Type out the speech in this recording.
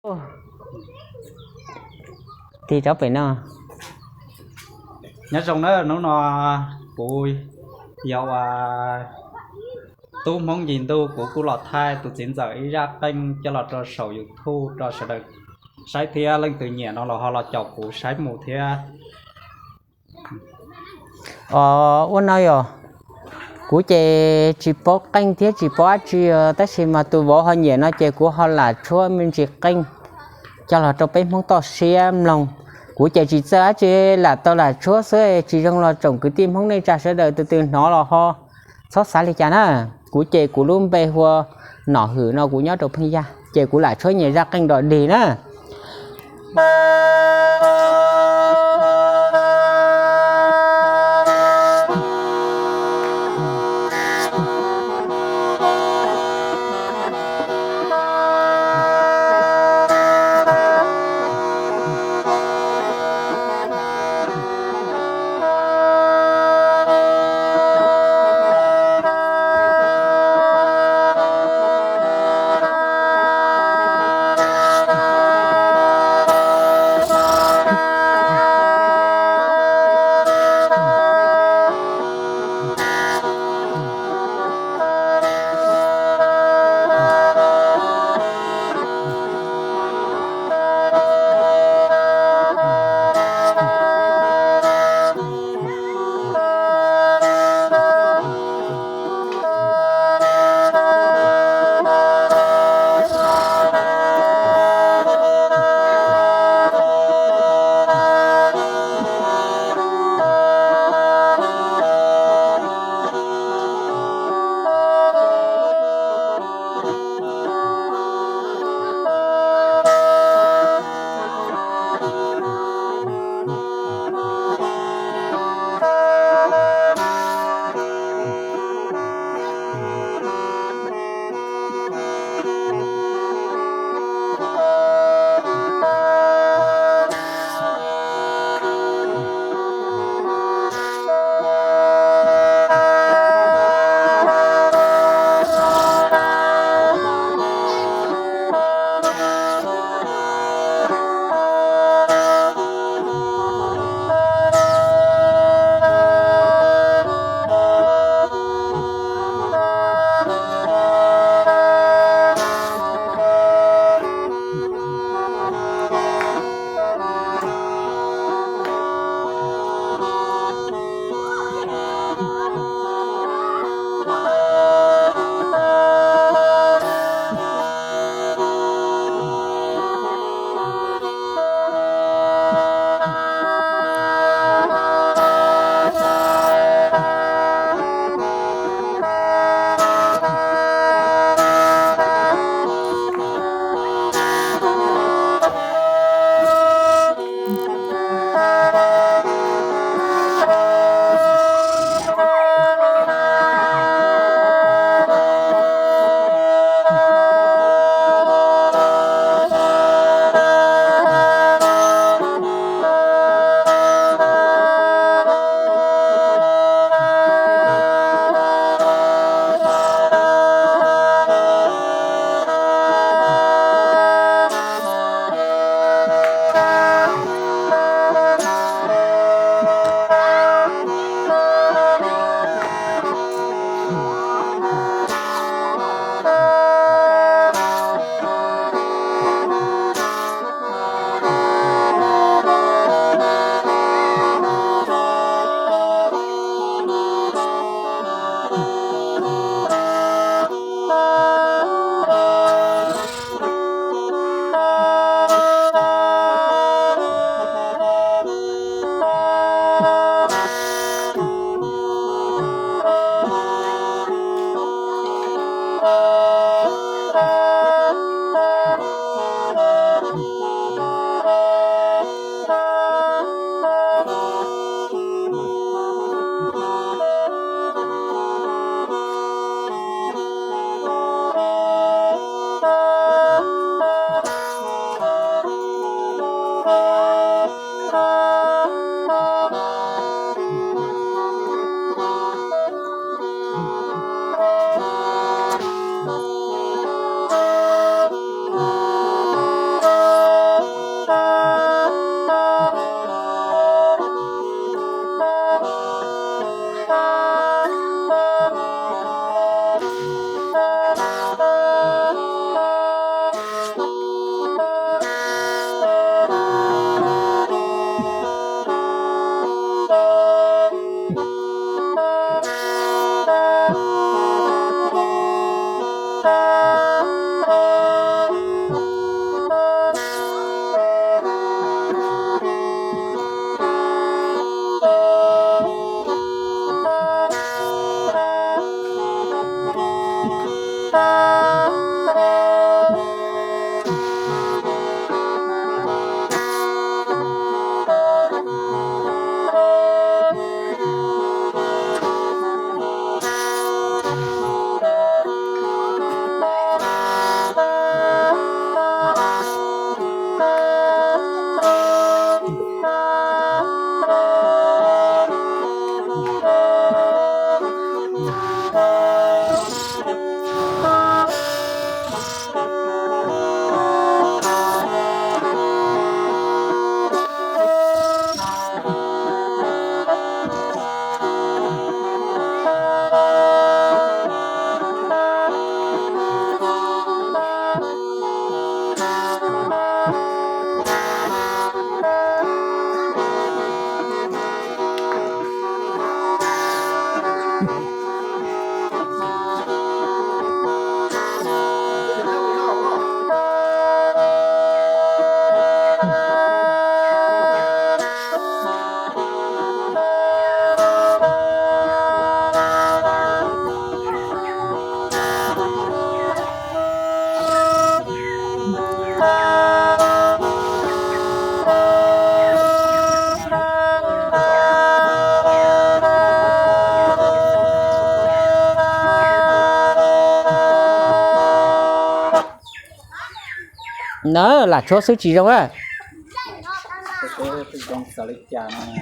Tig rov pem no. Nyob zoo na, hnub no kuv yog ua tub Hmoob Yig Ntuj, kuv kuj los thaij tus txiv ntxawm ib zaj qeej coj los rau saum YouTube rau sawv daws saib thiab, leej twg nyiam no los ho los caum kuv saib mus thiab. Os, ua no yog, kuv ces tsis paub qeej thiab tsis paub dab tsi, tab sis mas tus vauv ho nyiam no ces kuv ho lam tshuab me ntsis qeej coj los rau peb Hmoob toj siab mloog. Kuv ces tsis txawj dab tsi, lam tau lam tshuab xwb, tsis zoo los tsoom kwv tij Hmoob nej tsa sawv daws tus twg hnov los ho txhob xav li cas na. Kuv ces kuv lub npe hu ua Nom Hwm no, kuv nyob rau Pheej Yaj, ces kuv lam tshuab nyias zaj qeej dog dig na. Na, lam tshuab xwb tsis zoo a. Zoo xav li cas no.